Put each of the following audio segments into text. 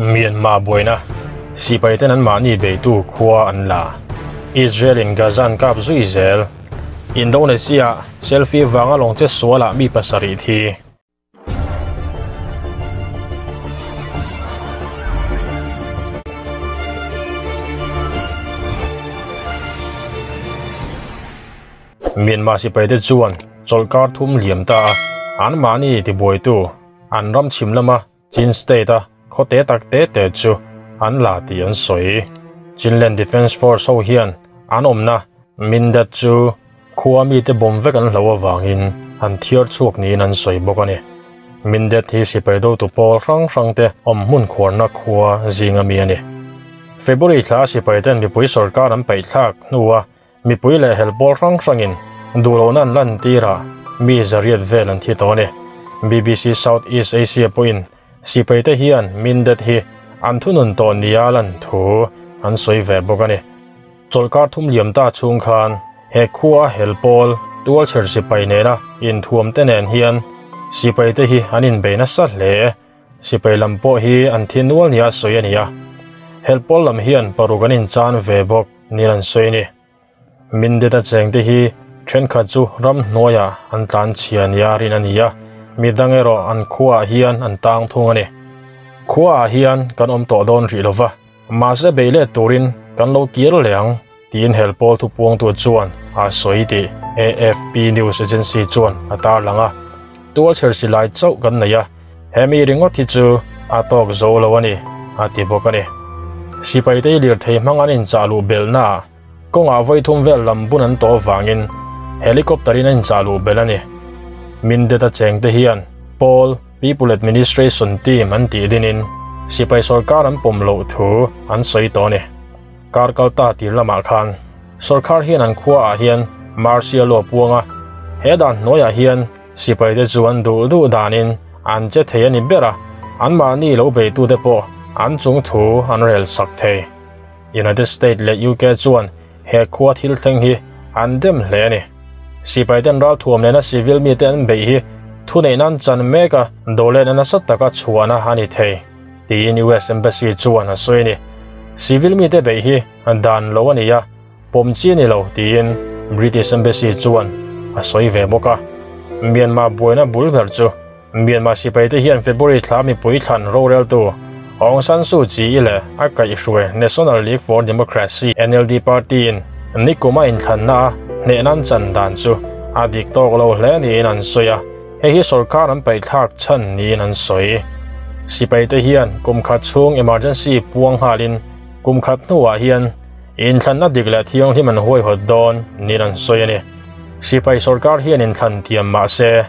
Myanmar buaina sipaiten anmahni beitu khua an la. Israel-in Gaza an kap zui zel. Indonesia-ah selfie vanga lawng che sualah mi pasarih thi. Myanmar sipaite chuan chawlhkar thum liam ta a, anmahni tibuaitu an ram chhim lama Chin State-a khaw te tak te te chu an la tih an sawi. Chinland Defence Force ho hian an awmna Mindat chu khua mite bawm vek an hlo avangin an thiar chhuak niin an sawi bawk a ni. Mindat hi sipai dotu pawl hrang hrangte awm hmun khuarna khua zinga mi a ni. February thla sipaiten mipui sorkar an paihthlak hnua Mipui leh hel pawl hrang hrangin duhlohna an lantir a, mi zariat vel an thi tawh a ni. BBC South East Asia pawhin sipaite hian Mindet hi an thunun tawh nia lan thu an sawi ve bawk a ni. Chawlhkar thum liam ta chhung khan he khua hel pawl tualchher sipai nena inthuamte nen hian sipaite hi an inbei nasa hle. Sipai lam pawh hi an thi nual nia sawi a ni a, hel pawl lam hian paruk an inchan ve bawk. Ni an sawi ni. Mindeta chengte hi thenkhat chu ramhnuaiah an tlan chhia nia rin a ni a, midang erawh an khuaah hian an tang thung a ni. Khuaah hian kan awm tawh dawn rih lova, mahse bei let turin kan lo kir leh ang, tiin helpawl thupuangtu chuan a sawi tih AFP news agency chuan a tarlang a. Tualchher silai chauh kan nei a, hemi ringawt hi chu a tawk zo lo a ni, a ti bawk a ni. Sipaite i lirthei hmang an inchah luh belhnaah kawngah vawi thum vel lam bun an tawh avangin helicopter in a inchah luh belh a ni. Mindeta chengte hian Pawl People Administration Team an tih dinin sipai sawrkar an pawm loh thu an sawi tawh a ni. Kar kal ta tir lamah khan sawrkar hian an khuaah hian martial law puang a, he dan hnuaiah hian sipaite chu an duh duh danin an che thei a ni ber a, anmahni lo beitute pawh an chung thu an rel sak thei. United State leh UK chuan he khua thil thleng hi an dem hle a ni. Sipaiten ralthuam nena civil mite an beih hi thuneihna an chan mek a, doletna nasa taka chhuahna a ni thei, tiin US Embassy chuan a sawi a ni. Civil mite beih hi dan lo a ni a, pawm chi a ni lo, tiin British Embassy chuan a sawi ve bawk a. Myanmar buaina bul ber chu Myanmar sipaite hian February thla mipui thlan roreltu Aung San Suu Kyi leh a kaihhruai National League for Democracy, NLD, party-in nikuma inthlanna a hnehna an chan dan chu a dik tawk lo hle niin an sawi a, hei hi sorkar an paihthlak chhan niin an sawi. Sipaite hian kum khat chhung emergency puang nghalin kum khat hnuah hian inthlanna dik leh thianghlim an huaihawt dawn niin an sawi a ni. Sipai sorkar hian inthlan tiam mah se,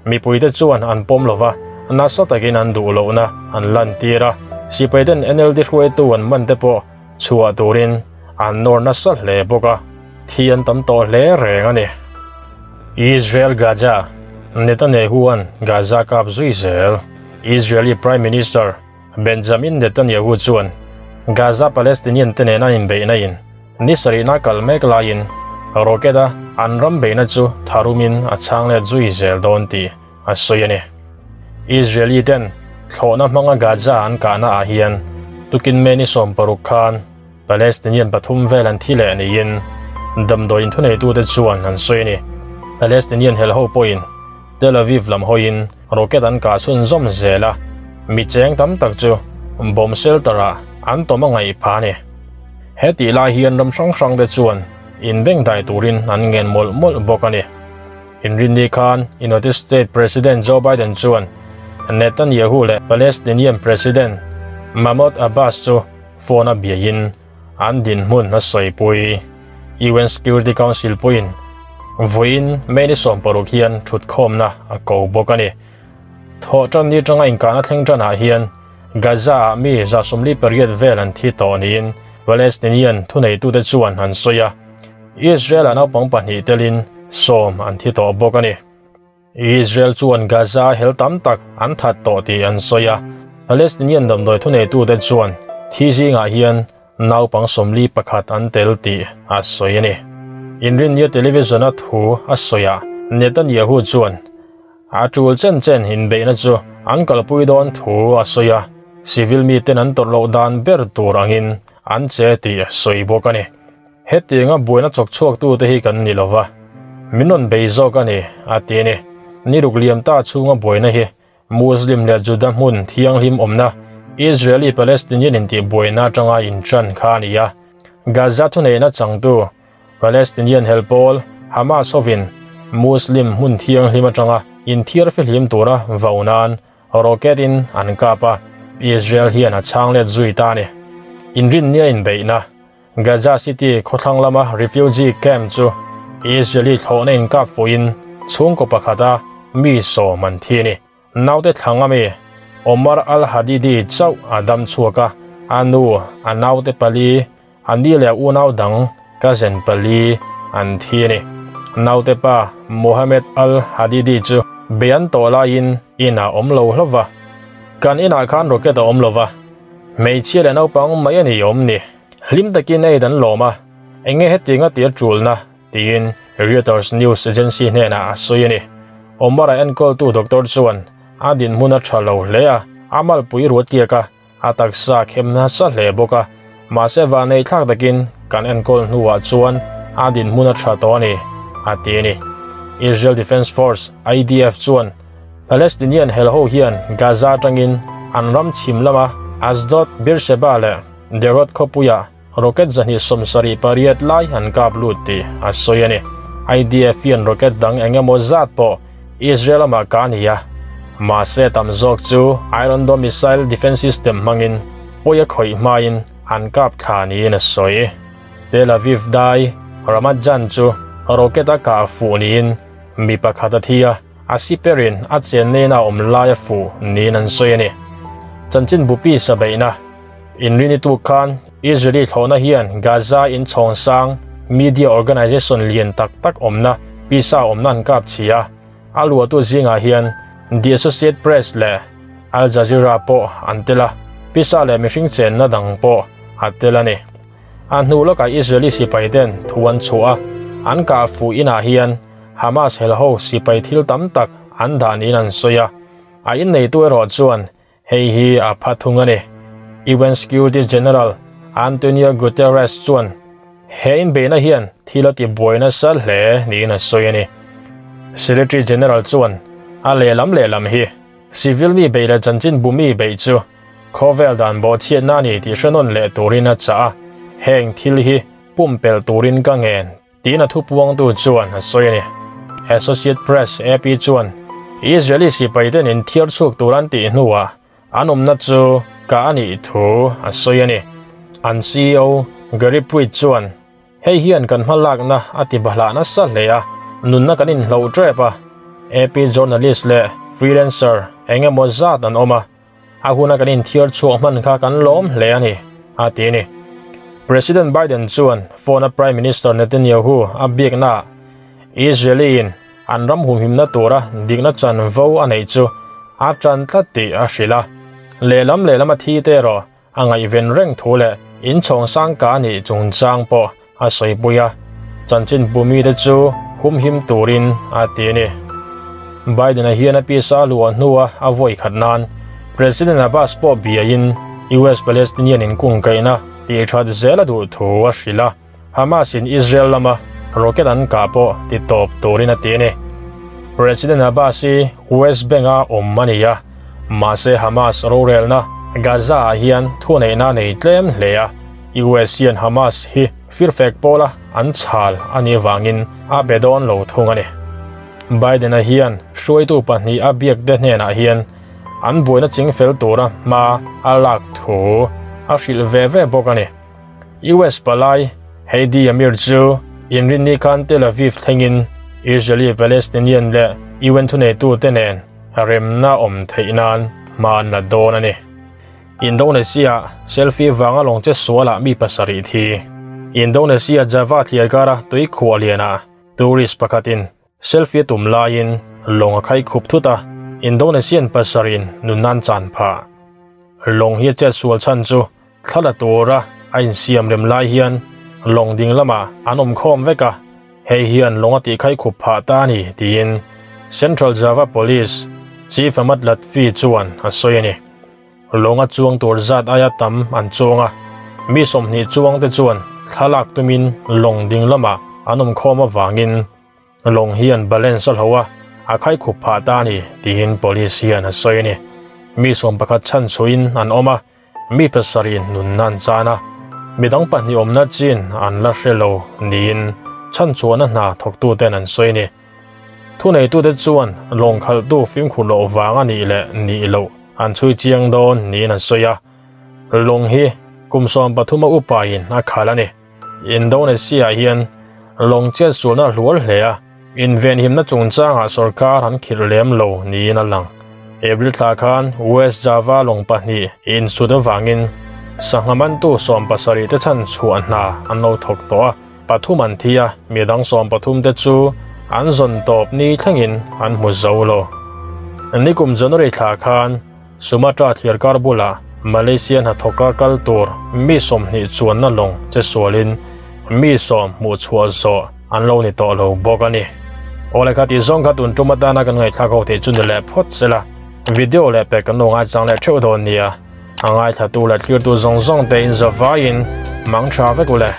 Mipuite chuan an pawm lo va, nasa takin an duh lohna an lantir a, sipaiten NLD hruaitu an man te pawh chhuah turin an nawr nasa hle bawk a, thi an tam tawh hle reng a ni. Israel Gaza, Netanyahu-a'n Gaza kap zui zel. Israeli Prime Minister Benjamin Netanyahu chuan Gaza Palestinian te nena inbeihna in ni sarihna kal mek laiin rocket a an ram beihna chu tharumin a chhang let zui zel dawn tih a sawi a ni. Israeli ten thlawhna hmanga Gaza an kahna ah hian tukin May ni 16 khan Palestinian pathum vel an thi leh niin damdawiin thuneitute chuan an sawi a ni. Palestinian helho pawhin Tel Aviv lam hawiin rocket an kah chhunzawm zel a, mi cheng tam tak chu bomb shelter-ah an tawm a ngaih phah a ni. He tih lai hian ram hrang hrang te chuan inbengdai turin an ngen mawlh mawlh bawk a ni. Inrinni khan United States President Joe Biden chuan Netanyahu leh Palestinian President Mahmoud Abbas chu phone a biain an dinhmun a sawipui. UN Security Council pawhin vawiin May ni 16 hian thutkhawmna a ko bawk a ni. Thawh tan ni atanga inkahna thleng tanah hian Gaza-ah mi 48 vel an thi tawh niin Palestinian thuneitute chuan an sawi a. Israel-ah naupang pahnih telin 10 an thi tawh bawk a ni. Israel chuan Gaza hel tam tak an that tawh tih an sawi a, Palestinian damdawi thuneitute chuan thi zingah hian naupang 41 an tel tih a sawi a ni. Inrinnia television-a thu a sawiah Netanyahu chuan a tul chen chen inbeihna chu an kalpui dawn thu a sawi a. Civil miten an tawrh loh dan ber tur angin an che tih a sawi bawk a ni. Hetianga buaina chawk chhuaktute hi kan ni lova, min rawn bei zawk a ni, a ti a ni. Ni ruk liam ta chhunga buaina hi Muslim leh Juda hmun thianghlim awmna Israeli-Palestinian intihbuaina atanga inṭan kha a ni a. Gaza thuneihna changtu Palestinian hel pawl Hamas hovin Muslim hmun thianghlim atanga inthiarfihlim tura vau nan rocket in an kap a, Israel hian a chhang let zui ta a ni. Inrinnia inbeihna Gaza City khawthlang lama refugee camp chu Israeli thlawhna inkap fuhin chhungkaw pakhata mi sawm an thi a ni. Naute thlang ami Omar al-Hadidi chauh a dam chhuak a, a nu, a naute pali, a ni leh a unau dang cousin pali an thi a ni. Naute pa Mohammed al-Hadidi chu bei an tawh laiin inah awm lo hlauh va, Kan inah khan rocket a awm lo va, hmeichhia leh naupang mai a ni awm ni. Hlim takin aid an lawm a, enge hetianga tia tulna tiin Reuters news agency hnenah a sawi a ni. Omar-a enkawltu doctor chuan a dinhmun a tha lo hle a, a malpui ruat kiak a, a taksa a khem nasa hle bawk a, mahse vanei thlak takin kan enkawl hnuah chuan a dinhmun a tha tawh a ni, a ti a ni. Israel Defense Force, IDF, chuan Palestinian helho hian Gaza atangin an ram chhim lama Ashdod, Beersheba leh Derot khawpuiah Rocket 278 lai an kap lut tih a sawi a ni. IDF hian rocket dang eng emaw zat pawh Israel lamah kah a ni a, mahse tam zawk chu Iron Dome missile defense system hmangin pawi a khawih hmain an kap thla niin a sawi. Tel Aviv dai Ramat Jan chu rocket a kah fuh niin mi pakhat a thi a, a siperin a chenna a awm lai a fuh niin an sawi a ni. Chanchinbu pisa beihna. Inrini tuk khan Israeli thlawhna hian Gaza inchhawng sang media organization lian tak tak awmna pisa awmna an kap chhi a, a luahtu zingah hian The Associate Press leh Al Jazeera pawh an tel a, pisa leh mihring chenna dang pawh a tel a ni. A hnu lawkah Israeli sipai ten thu an chhuah a, an kah fuh inah hian Hamas helho sipai thil tam tak an dah niin an sawi a, a inneitu erawh chuan Hei hi a pha thung a ni. UN Security General Antonio Guterres chuan he inbeihna hian thil a tibuai nasa hle niin a sawi a ni. Secretary General chuan a lehlam lehlam hi civil mi beih leh chanchinbu mi beih chu khawvel dan bawhchhiatna a ni tih hre nawn leh turin a chah a, heng thil hi pumpelh turin ka ngen. Tiin a thupuangtu chuan a sawi a ni. Associate Press, AP, chuan Israeli sipaiten inthiar chhuak tur an tih hnuah an awmna chu kah a nih thu a sawi a ni. An ceo Gary Pruitt chuan, Hei hian kan hmalakna a ti bahlah nasa hle a, nunna kan inhloh tep a. AP journalist leh freelancer eng emaw zat an awm a. A huna kan inthiar chhuah hman kha kan lawm hle a ni, a ti a ni. President Biden chuan phone-a Prime Minister Netanyahu a biaknaah Israeli-in an ram humhimna tura dikna chanvo a neih chu a tan tlat tih a hrilh a. Lehlam lehlam a thi te erawh a ngaihven reng thu leh inchhawng sang ka a nih chungchang pawh a sawipui a, chanchinbu mite chu humhim turin a ti a ni. Biden-a hian a pisa a luah hnua a vawi khat nan President Abbas pawh biain US-Palestinian inkungkaihna tihthat zel a duh thu a hrilh a, Hamas-in Israel lama rocket an kah pawh titawp turin a ti a ni. President Abbas hi West Bank-a awm a ni a, mahse Hamas rorelna Gaza-ah hian thuneihna a nei tlem hle a. US hian Hamas hi firfek pawla an chhal a nih avangin a be dawn lo thung a ni. Biden-a hian hruaitu pahnih a biakte hnenah hian an buaina chingfel tura hma a lak thu a hrilh ve ve bawk a ni. US palai Heidi Amir chu inrinni khan Tel Aviv thlengin Israeli-Palestinian leh UN thuneitute nen remna awm theih nan hma an la dawn a ni. Indonesia, Selfie vanga lawng che sualah mi pasarih thi. Indonesia Java thliarkara tui khuah lianah tourist pakhatin selfie a tum laiin lawng a khai khup thut a, Indonesian pasarih nun nan chan phah. Lawng hi a chet sual chhan chu thla la tura a insiam rem lai hian lawng ding lamah an awm khawm vek a, hei hian lawng a tih khai khup phah ta a ni tiin Central Java Police Chief Ahmad Latfi chuan a sawi a ni. Lawnga chuang tur zat aia tam an chuang a, mi 20 chuangte chuan thlalak tumin lawng ding lamah an awm khawm avangin lawng hi an balance a hlo a, a khai khup phah ta a ni tiin police hian a sawi a ni. Mi 11 chhan chhuihin an awm a, mi pasarih nunna an chan a, midang pahnih awmna chin an la hre lo niin chhan chhuahna hna thawktuten an sawi a ni. Thuneitute chuan lawng khalhtu fimkhur loh vang a nih leh nih loh an chhui chiang dawn niin an sawi a. Lawng hi kum 13 a upain a khalh a ni. Indonesia hian lawng chet sualna a hluar hle a, invenhimna chungchangah sorkar an khirh lem lo niin a lang. April thla khan West Java lawng pahnih insut avangin sangha mantu 70 te chhan chhuah hna an lo thawk tawh a, pathum an thi a, midang 13 te chu an zawn tawp ni thlengin an hmu zo lo. Nikum January thla khan Sumatra thliarkar bulah Malaysia hnathawka kal tur mi 20 chuanna lawng che sualin mi 10 hmuh chhuah zawh an lo ni tawh lo bawk a ni. Awle kha tih zawng kha tun tum atana kan ngaihthlak ho theih chu ni leh phawt sela, video leh pek kan lo ngaichang leh theuh dawn nia. A ngaithla tu leh thlir tu zawng zawng te in zavaiin mang tha vek u le.